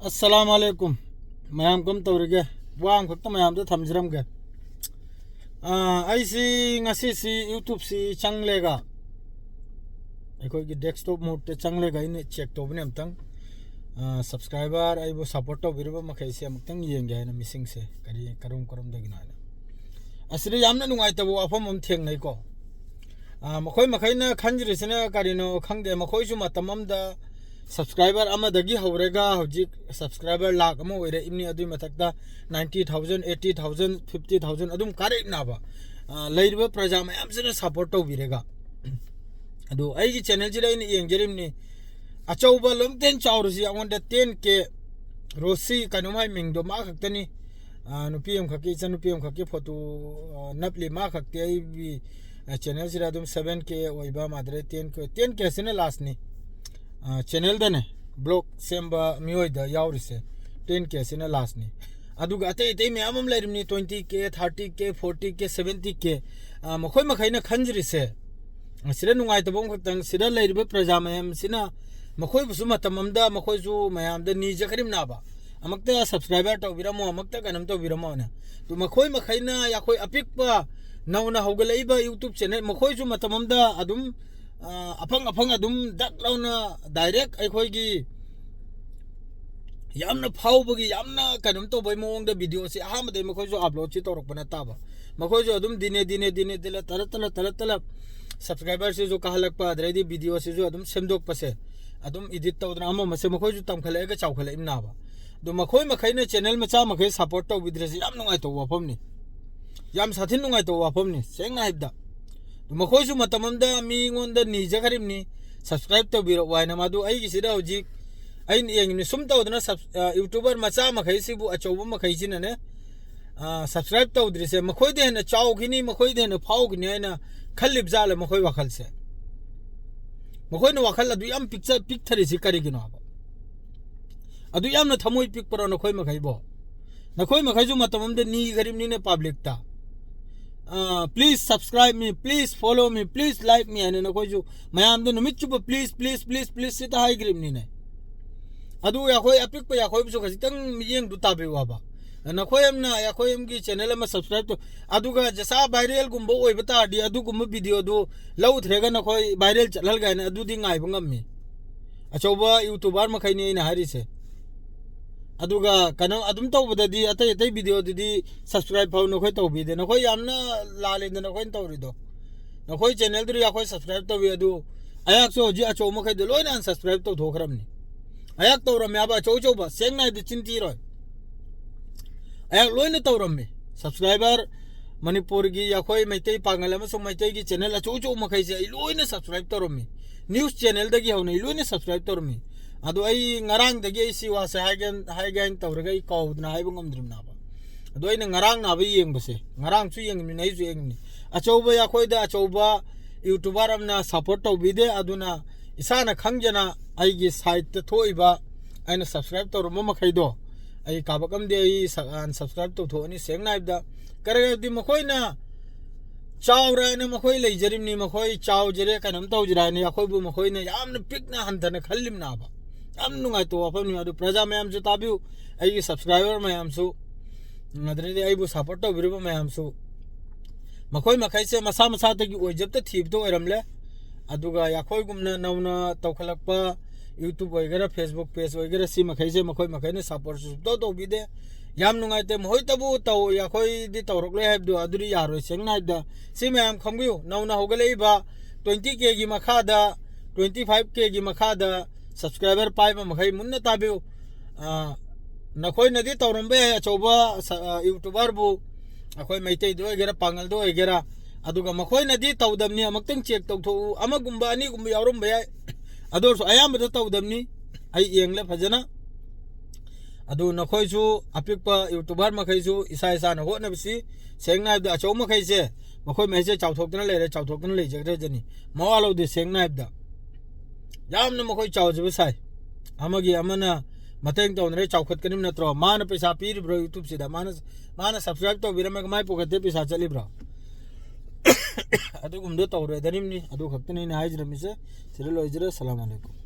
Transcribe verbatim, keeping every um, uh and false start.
ꯑꯁꯂꯥꯝ ꯑꯂꯩꯀꯨꯝ꯫ ꯃꯌꯥꯝ ꯀꯝ ꯇꯧꯔꯤꯒꯦ? ꯋꯥ ꯑꯃꯈꯛꯇ ꯃꯌꯥꯝꯗ ꯊꯝꯖꯔꯝꯒꯦ꯫ ꯑꯥ, ꯑꯩꯁꯤ ꯉꯁꯤꯁꯤ YouTubeꯁꯤ ꯆꯪꯂꯦꯒ, ꯑꯩꯈꯣꯏꯒꯤ desktop modeꯇ ꯆꯪꯂꯒ ꯑꯩꯅ check ꯇꯧꯕꯅꯦ ꯑꯝꯇꯪ꯫ ꯑꯥ, subscriber ꯑꯩꯕꯨ support ꯇꯧꯕꯤꯔꯤꯕ ꯃꯈꯩꯁꯦ ꯑꯃꯨꯛꯇꯪ ꯌꯦꯡꯒꯦ ꯍꯥꯏꯅ, ꯃꯤꯁꯤꯡꯁꯦ ꯀꯔꯤ, ꯀꯔꯝ ꯀꯔꯝꯗꯒꯤꯅꯣ ꯍꯥꯏꯅ꯫ ꯑꯁꯤꯗ ꯌꯥꯝꯅ ꯅꯨꯡꯉꯥꯏꯇꯕ ꯋꯥꯐꯝ ꯑꯃ ꯊꯦꯡꯅꯩꯀꯣ꯫ ꯑꯥ, ꯃꯈꯣꯏ ꯃꯈꯩꯅ ꯈꯟꯖꯔꯤꯁꯤꯅ ꯀꯔꯤꯅꯣ ꯈꯪꯗꯦ, ꯃꯈꯣꯏꯁꯨ ꯃꯇꯝ ꯑꯃꯗ subscriber ꯑꯃꯗꯒꯤ ꯍꯧꯔꯒ ꯍꯧꯖꯤꯛ subscriber ꯂꯥꯛ ꯑꯃ ꯑꯣꯏꯔꯛꯏꯕꯅꯤ, ꯑꯗꯨꯒꯤ ꯃꯊꯛꯇ ninety thousand, eighty thousand, fifty thousand ꯑꯗꯨꯝ ꯀꯥꯔꯛꯏꯅꯕ, ꯑꯥ, ꯂꯩꯔꯤꯕ ꯄ꯭ꯔꯖꯥ ꯃꯌꯥꯝꯁꯤꯅ support ꯇꯧꯕꯤꯔꯒ꯫ ꯑꯗꯨ ꯑꯩꯒꯤ channelꯁꯤꯗ ꯑꯩꯅ ꯌꯦꯡꯖꯔꯤꯕꯅꯤ, ꯑꯆꯧꯕ ꯂꯣꯝꯇꯦꯟ ꯆꯥꯎꯔꯁꯤ ꯑꯩꯉꯣꯟꯗ ten K ꯔꯣꯁꯤ ꯀꯩꯅꯣꯝ ꯍꯥꯏ ꯃꯤꯡꯗꯣ ꯃꯥ ꯈꯛꯇꯅꯤ꯫ ꯑꯥ, ꯅꯨꯄꯤ ꯑꯃꯈꯛꯀꯤ, ꯏꯆꯟꯅꯨꯄꯤ ꯑꯃꯈꯛꯀꯤ photo, ꯑꯥ, ꯅꯞꯂꯤ, ꯃꯥ ꯈꯛꯇꯤ ꯑꯩꯒꯤ, ꯑꯥ, channelꯁꯤꯗ ꯑꯗꯨꯝ seven K ꯑꯣꯏꯕ ꯃꯥꯗ꯭ꯔꯦ, ten K, ten Kꯁꯤꯅ lastꯅꯤ꯫ ꯑꯥ, channelꯗꯅꯦ, vlog ꯁꯦꯝꯕ ꯃꯤꯑꯣꯏꯗ ꯌꯥꯎꯔꯤꯁꯦ, ten Kꯁꯤꯅ lastꯅꯤ꯫ ꯑꯗꯨꯒ ꯑꯇꯩ ꯑꯇꯩ ꯃꯌꯥꯝ ꯑꯃ ꯂꯩꯔꯤꯕꯅꯤ, twenty K, thirty K, forty K, seventy K꯫ ꯑꯥ, ꯃꯈꯣꯏ ꯃꯈꯩꯅ ꯈꯟꯖꯔꯤꯁꯦ, ꯑꯁꯤꯗ ꯅꯨꯡꯉꯥꯏꯇꯕ ꯑꯃꯈꯛꯇꯪ, ꯁꯤꯗ ꯂꯩꯔꯤꯕ ꯄ꯭ꯔꯖꯥ ꯃꯌꯥꯝꯁꯤꯅ ꯃꯈꯣꯏꯕꯨꯁꯨ ꯃꯇꯝ ꯑꯃꯗ ꯃꯈꯣꯏꯁꯨ ꯃꯌꯥꯝꯗ ꯅꯤꯖꯈ꯭ꯔꯤꯕꯅꯦꯕ, ꯑꯃꯨꯛꯇ subscriber ꯇꯧꯕꯤꯔꯝꯃꯣ, ꯑꯃꯨꯛꯇ ꯀꯩꯅꯣꯝ ꯇꯧꯕꯤꯔꯝꯃꯣꯅ꯫ ꯑꯗꯨ ꯃꯈꯣꯏ ꯃꯈꯩꯅ ꯑꯩꯈꯣꯏ ꯑꯄꯤꯛꯄ ꯅꯧꯅ ꯍꯧꯒꯠꯂꯛꯏꯕ YouTube channel, ꯃꯈꯣꯏꯁꯨ ꯃꯇꯝ ꯑꯃꯗ ꯑꯗꯨꯝ, ꯑ, ꯑꯐꯪ ꯑꯐꯪ ꯑꯗꯨꯝ ꯗꯛ ꯂꯥꯎꯅ direct ꯑꯩꯈꯣꯏꯒꯤ ꯌꯥꯝꯅ ꯐꯥꯎꯕꯒꯤ, ꯌꯥꯝꯅ ꯀꯩꯅꯣꯝ ꯇꯧꯕꯒꯤ ꯃꯑꯣꯡꯗ videoꯁꯤ ꯑꯍꯥꯟꯕꯗꯩ ꯃꯈꯣꯏꯁꯨ uploadꯁꯤ ꯇꯧꯔꯛꯄ ꯅꯠꯇꯕ, ꯃꯈꯣꯏꯁꯨ ꯑꯗꯨꯝ ꯗꯤꯅꯦ ꯗꯤꯅꯦ ꯗꯤꯅꯦ ꯗꯤꯅꯦ ꯇꯂꯞ ꯇꯂꯞ ꯇꯂꯞ ꯇꯂꯞ subscriberꯁꯤꯁꯨ ꯀꯥꯍꯜꯂꯛꯄ, ꯑꯗꯩꯗꯤ videoꯁꯤꯁꯨ ꯑꯗꯨꯝ ꯁꯦꯝꯗꯣꯛꯄꯁꯦ, ꯑꯗꯨꯝ edit ꯇꯧꯗꯅ ꯑꯃ ꯑꯃꯁꯦ ꯃꯈꯣꯏꯁꯨ ꯇꯝꯈꯠꯂꯛꯑꯒ ꯆꯥꯎꯈꯠꯂꯛꯏꯕꯅꯕ꯫ ꯑꯗꯣ ꯃꯈꯣꯏ ꯃꯈꯩꯅ channel ꯃꯆꯥ ꯃꯈꯩ support ꯇꯧꯕꯤꯗ꯭ꯔꯁꯤ ꯌꯥꯝ ꯅꯨꯡꯉꯥꯏꯇꯕ ꯋꯥꯐꯝꯅꯤ, ꯌꯥꯝ ꯁꯥꯊꯤꯅ ꯅꯨꯡꯉꯥꯏꯇꯕ ꯋꯥꯐꯝꯅꯤ ꯁꯦꯡꯅ ꯍꯥꯏꯕꯗ꯫ ꯑꯗꯣ ꯃꯈꯣꯏꯁꯨ ꯃꯇꯝ ꯑꯃꯗ ꯃꯤꯉꯣꯟꯗ ꯅꯤꯖꯈ꯭ꯔꯤꯕꯅꯤ, subscribe ꯇꯧꯕꯤꯔꯛꯑꯣ ꯍꯥꯏꯅ꯫ ꯃꯗꯨ ꯑꯩꯒꯤꯁꯤꯗ ꯍꯧꯖꯤꯛ ꯑꯩꯅ ꯌꯦꯡꯉꯤꯕꯅꯤ, ꯁꯨꯝ ꯇꯧꯗꯅ sub-, ꯑ, YouTuber ꯃꯆꯥ ꯃꯈꯩꯁꯤꯕꯨ ꯑꯆꯧꯕ ꯃꯈꯩꯁꯤꯅꯅꯦ, ꯑ, subscribe ꯇꯧꯗ꯭ꯔꯤꯁꯦ, ꯃꯈꯣꯏꯗ ꯍꯦꯟꯅ ꯆꯥꯎꯈꯤꯅꯤ, ꯃꯈꯣꯏꯗ ꯍꯦꯟꯅ ꯐꯥꯎꯈꯤꯅꯤ ꯍꯥꯏꯅ ꯈꯜꯂꯤꯕ ꯖꯥꯠꯂ ꯃꯈꯣꯏ ꯋꯥꯈꯜꯁꯦ? ꯃꯈꯣꯏꯅ ꯋꯥꯈꯜ ꯑꯗꯨ ꯌꯥꯝ ꯄꯤꯛꯆ-, ꯄꯤꯛꯊꯔꯤꯁꯤ ꯀꯔꯤꯒꯤꯅꯣ ꯍꯥꯏꯕ? ꯑꯗꯨ ꯌꯥꯝꯅ ꯊꯃꯣꯏ ꯄꯤꯛꯄ꯭ꯔꯣ ꯅꯈꯣꯏ ꯃꯈꯩꯕꯣ? ꯅꯈꯣꯏ ꯃꯈꯩꯁꯨ ꯃꯇꯝ ꯑꯃꯗ ꯅꯤꯒꯔꯤꯕꯅꯤꯅꯦ publicꯇ꯫ ꯑ, "Please subscribe me, please follow me, please like me" ꯍꯥꯏꯅ ꯅꯈꯣꯏꯁꯨ ꯃꯌꯥꯝꯗ ꯅꯨꯃꯤꯠ ꯆꯨꯞꯄ "Please, please, please, please" ꯁꯤꯇ ꯍꯥꯏꯈ꯭ꯔꯤꯕꯅꯤꯅꯦ꯫ ꯑꯗꯨ ꯑꯩꯈꯣꯏ ꯑꯄꯤꯛꯄ ꯑꯩꯈꯣꯏꯕꯨꯁꯨ ꯈꯖꯤꯛꯇꯪ ꯃꯤꯠꯌꯦꯡꯗꯨ ꯇꯥꯕꯤꯌꯨ ꯍꯥꯏꯕ꯫ ꯅꯈꯣꯏ ꯑꯃꯅ ꯑꯩꯈꯣꯏ ꯑꯃꯒꯤ ꯆꯦꯅꯦꯜ ꯑꯃ ꯁꯕꯁꯀ꯭ꯔꯥꯏꯕ ꯇꯧ, ꯑꯗꯨꯒ ꯖꯁꯥ ꯚꯥꯏꯔꯦꯜꯒꯨꯝꯕ ꯑꯣꯏꯕ ꯇꯥꯔꯗꯤ ꯑꯗꯨꯒꯨꯝꯕ ꯚꯤꯗꯤꯑꯣꯗꯨ ꯂꯧꯗ꯭ꯔꯒ ꯅꯈꯣꯏ ꯚꯥꯏꯔꯦꯜ ꯆꯠꯍꯜꯒꯦ ꯍꯥꯏꯅ ꯑꯗꯨꯗꯤ ꯉꯥꯏꯕ ꯉꯝꯃꯤ꯫ ꯑꯆꯧꯕ ꯌꯨꯇꯨꯕꯔ ꯃꯈꯩꯅꯤ ꯑꯩꯅ ꯍꯥꯏꯔꯤꯁꯦ꯫ ꯑꯗꯨꯒ ꯀꯩꯅꯣ ꯑꯗꯨꯝ ꯇꯧꯕꯗꯗꯤ ꯑꯇꯩ ꯑꯇꯩ ꯚꯤꯗꯤꯑꯣꯗꯨꯗꯤ ꯁꯕꯁꯀ꯭ꯔꯥꯏꯕ ꯐꯥꯎ ꯅꯈꯣꯏ ꯇꯧꯕꯤꯗꯦ꯫ ꯅꯈꯣꯏ ꯌꯥꯝꯅ ꯂꯥꯜꯂꯦꯗ ꯅꯈꯣꯏꯅ ꯇꯧꯔꯤꯗꯣ꯫ ꯅꯈꯣꯏ ꯆꯦꯅꯦꯜꯗꯨꯗꯤ ꯑꯩꯈꯣꯏ ꯁꯕꯁꯀ꯭ꯔꯥꯏꯕ ꯇꯧꯏ, ꯑꯗꯨ ꯑꯩꯍꯥꯛꯁꯨ ꯍꯧꯖꯤꯛ ꯑꯆꯧꯕ ꯃꯈꯩꯗꯣ ꯂꯣꯏꯅ ꯑꯟꯁꯕꯁꯀ꯭ꯔꯥꯏꯕ ꯇꯧꯊꯣꯛꯈ꯭ꯔꯕꯅꯤ꯫ ꯑꯩꯍꯥꯛ ꯇꯧꯔꯝꯃꯦ ꯍꯥꯏꯕ ꯑꯆꯧ ꯑꯆꯧꯕ, ꯁꯦꯡꯅ ꯍꯥꯏꯗꯤ ꯆꯤꯟ ꯊꯤꯔꯣꯏ꯫ ꯑꯩꯍꯥꯛ ꯂꯣꯏꯅ ꯇꯧꯔꯝꯃꯤ꯫ ꯁꯕꯁꯀ꯭ꯔꯥꯏꯕꯔ ꯃꯅꯤꯄꯨꯔꯒꯤ ꯑꯩꯈꯣꯏ ꯃꯩꯇꯩ ꯄꯥꯉꯜ ꯑꯃꯁꯨꯡ ꯃꯩꯇꯩꯒꯤ ꯆꯦꯅꯦꯜ ꯑꯆꯧ ꯑꯆꯧꯕ ꯃꯈꯩꯁꯦ ꯑꯩ ꯂꯣꯏꯅ ꯁꯕꯁꯀ꯭ꯔꯥꯏꯕ ꯇꯧꯔꯝꯃꯤ꯫ ꯅ꯭ꯌꯨꯁ ꯆꯦꯅꯦꯜꯗꯒꯤ ꯍꯧꯅ ꯑꯩ ꯂꯣꯏꯅ ꯁꯕꯁꯀ꯭ꯔꯥꯏꯕ ꯇꯧꯔꯝꯃꯤ꯫ ꯑꯗꯣ ꯑꯩ ꯉꯔꯥꯡꯗꯒꯤ ꯑꯩ ꯁꯤ ꯋꯥꯁꯦ ꯍꯥꯏꯒꯦ, ꯍꯥꯏꯒꯦ ꯍꯥꯏꯅ ꯇꯧꯔꯒ ꯑꯩ ꯀꯥꯎꯗꯅ ꯍꯥꯏꯕ ꯉꯝꯗ꯭ꯔꯤꯕꯅꯦꯕ꯫ ꯑꯗꯣ ꯑꯩꯅ ꯉꯔꯥꯡ ꯅꯥꯕ ꯌꯦꯡꯕꯁꯦ, ꯉꯔꯥꯡꯁꯨ ꯌꯦꯡꯉꯤꯕꯅꯤ, ꯑꯩꯁꯨ ꯌꯦꯡꯉꯤꯕꯅꯤ, ꯑꯆꯧꯕ ꯑꯩꯈꯣꯏꯗ ꯑꯆꯧꯕ ꯌꯨꯇꯨꯕꯔ ꯑꯃꯅ ꯁꯞꯄꯣꯔꯠ ꯇꯧꯕꯤꯗꯦ꯫ ꯑꯗꯨꯅ ꯏꯁꯥꯅ ꯈꯪꯖꯅ ꯑꯩꯒꯤ ꯁꯥꯏꯠꯇ ꯊꯣꯛꯏꯕ ꯑꯩꯅ ꯁꯕꯁꯀ꯭ꯔꯥꯏꯕ ꯇꯧꯔꯝꯕ ꯃꯈꯩꯗꯣ ꯑꯩ ꯀꯥꯕꯛ ꯑꯃꯗꯤ ꯑꯩ ꯁ-, ꯑꯟꯁꯕꯁꯀ꯭ꯔꯥꯏꯕ ꯇꯧꯊꯣꯛꯑꯅꯤ꯫ ꯁꯦꯡꯅ ꯍꯥꯏꯕꯗ ꯀꯔꯤꯒꯤꯅꯣ ꯍꯥꯏꯕꯗꯤ ꯃꯈꯣꯏꯅ ꯆꯥꯎꯔꯦ ꯍꯥꯏꯅ ꯃꯈꯣꯏ ꯂꯩꯖꯔꯤꯕꯅꯤ, ꯃꯈꯣꯏ ꯆꯥꯎꯖꯔꯦ, ꯀꯩꯅꯣꯝ ꯇꯧꯖꯔꯦ ꯍꯥꯏꯅ ꯑꯩꯈꯣꯏꯕꯨ ꯃꯈꯣꯏꯅ ꯌꯥꯝꯅ ꯄꯤꯛꯅ ꯍꯟꯊꯅ ꯈꯜꯂꯤꯕꯅꯥꯕ꯫ ꯌꯥꯝ ꯅꯨꯡꯉꯥꯏꯇꯕ ꯋꯥꯐꯝꯅꯤ꯫ ꯑꯗꯨ ꯄ꯭ꯔꯖꯥ ꯃꯌꯥꯝꯁꯨ ꯇꯥꯕꯤꯌꯨ, ꯑꯩꯒꯤ ꯁꯕꯁꯀ꯭ꯔꯥꯏꯕꯔ ꯃꯌꯥꯝꯁꯨ, ꯑꯗꯨꯗꯩꯗꯤ ꯑꯩꯕꯨ ꯁꯞꯄꯣꯔꯠ ꯇꯧꯕꯤꯔꯤꯕ ꯃꯌꯥꯝꯁꯨ, ꯃꯈꯣꯏ ꯃꯈꯩꯁꯦ ꯃꯁꯥ ꯃꯁꯥꯗꯒꯤ ꯑꯣꯏꯖꯕꯇ ꯊꯤꯕꯗ ꯑꯣꯏꯔꯝꯂꯦ꯫ ꯑꯗꯨꯒ ꯑꯩꯈꯣꯏꯒꯨꯝꯅ ꯅꯧꯅ ꯇꯧꯈꯠꯂꯛꯄ ꯌꯨꯇ꯭ꯌꯨꯕ ꯑꯣꯏꯒꯦꯔꯥ, ꯐꯦꯁꯕꯨꯛ ꯄꯦꯖ ꯑꯣꯏꯒꯦꯔꯥ, ꯁꯤ ꯃꯈꯩꯁꯦ ꯃꯈꯣꯏ ꯃꯈꯩꯅ ꯁꯞꯄꯣꯔꯠꯁꯨ ꯁꯨꯡꯇꯧ ꯇꯧꯕꯤꯗꯦ꯫ ꯌꯥꯝ ꯅꯨꯡꯉꯥꯏꯇꯦ꯫ ꯃꯈꯣꯏꯇꯕꯨ ꯇꯧ, ꯑꯩꯈꯣꯏꯗꯤ ꯇꯧꯔꯛꯂꯣꯏ ꯍꯥꯏꯕꯗꯣ ꯑꯗꯨꯗꯤ ꯌꯥꯔꯣꯏ꯫ ꯁꯦꯡꯅ ꯍꯥꯏꯕꯗ ꯁꯤ ꯃꯌꯥꯝ ꯈꯪꯕꯤꯌꯨ, ꯅꯧꯅ ꯍꯧꯒꯠꯂꯛꯏꯕ ꯇ꯭ꯋꯦꯟꯇꯤ ꯀꯦꯒꯤ ꯃꯈꯥꯗ, ꯇ꯭ꯋꯦꯟꯇꯤ ꯐꯥꯏꯚ ꯀꯦꯒꯤ ꯃꯈꯥꯗ ꯁꯕꯁꯀ꯭ꯔꯥꯏꯕꯔ ꯄꯥꯏꯕ ꯃꯈꯩ ꯃꯨꯟꯅ ꯇꯥꯕꯤꯌꯨ꯫ ꯑ, ꯅꯈꯣꯏꯅꯗꯤ ꯇꯧꯔꯝꯕ ꯌꯥꯏ, ꯑꯆꯧꯕ ꯁ-, ꯑ, ꯌꯨꯇꯨꯕꯔꯕꯨ, ꯑꯩꯈꯣꯏ ꯃꯩꯇꯩꯗ ꯑꯣꯏꯒꯦꯔꯥ, ꯄꯥꯡꯒꯜꯗ ꯑꯣꯏꯒꯦꯔꯥ, ꯑꯗꯨꯒ ꯃꯈꯣꯏꯅꯗꯤ ꯇꯧꯗꯕꯅꯤ꯫ ꯑꯃꯨꯛꯇꯪ ꯆꯦꯛ ꯇꯧꯊꯣꯛꯎ, ꯑꯃꯒꯨꯝꯕ ꯑꯅꯤꯒꯨꯝꯕ ꯌꯥꯎꯔꯝꯕ ꯌꯥꯏ, ꯑꯗꯨ ꯑꯣꯏꯔꯁꯨ ꯑꯌꯥꯝꯕꯗ ꯇꯧꯗꯕꯅꯤ꯫ ꯑꯩ ꯌꯦꯡꯂꯦ ꯐꯖꯅ꯫ ꯑꯗꯨ ꯅꯈꯣꯏꯁꯨ ꯑꯄꯤꯛꯄ ꯌꯨꯇꯨꯕꯔ ꯃꯈꯩꯁꯨ ꯏꯁꯥ ꯏꯁꯥꯅ ꯍꯣꯠꯅꯕꯁꯤ, ꯁꯦꯡꯅ ꯍꯥꯏꯕꯗ ꯑꯆꯧꯕ ꯃꯈꯩꯁꯦ ꯃꯈꯣꯏ ꯃꯈꯩꯁꯦ ꯆꯥꯎꯊꯣꯛꯇꯅ ꯂꯩꯔꯦ, ꯆꯥꯎꯊꯣꯛꯇꯅ ꯂꯩꯖꯈ꯭ꯔꯖꯅꯤ꯫ ꯃꯋꯥ ꯂꯧꯗꯦ꯫ ꯁꯦꯡꯅ ꯍꯥꯏꯕꯗ ꯌꯥꯝꯅ ꯃꯈꯣꯏ ꯆꯥꯎꯖꯕ ꯁꯥꯏ꯫ ꯑꯃꯒꯤ ꯑꯃꯅ ꯃꯇꯦꯡ ꯇꯧꯅꯔꯦ, ꯆꯥꯎꯈꯠꯀꯅꯤꯕ ꯅꯠꯇ꯭ꯔꯣ? ꯃꯥꯅ ꯄꯩꯁꯥ ꯄꯤꯔꯤꯕ꯭ꯔꯣ ꯌꯨꯇꯨꯕꯁꯤꯗ? ꯃꯥꯅ, ꯃꯥꯅ ꯁꯕꯁꯀ꯭ꯔꯥꯏꯕ ꯇꯧꯕꯤꯔꯝꯃꯒ ꯃꯥꯏ ꯄꯣꯀꯦꯠꯇ ꯄꯩꯁꯥ ꯆꯠꯂꯤꯕ꯭ꯔꯣ? ꯑꯗꯨꯒꯨꯝꯕꯗꯣ ꯇꯧꯔꯣꯏꯗꯔꯤꯕꯅꯤ꯫ ꯑꯗꯨ ꯈꯛꯇꯅꯤ ꯑꯩꯅ ꯍꯥꯏꯖꯔꯝꯃꯤꯁꯦ꯫ ꯁꯤꯗ ꯂꯣꯏꯖꯔꯦ꯫ ꯑꯁꯂꯥꯃꯨ ꯑꯂꯩꯀꯨꯝ꯫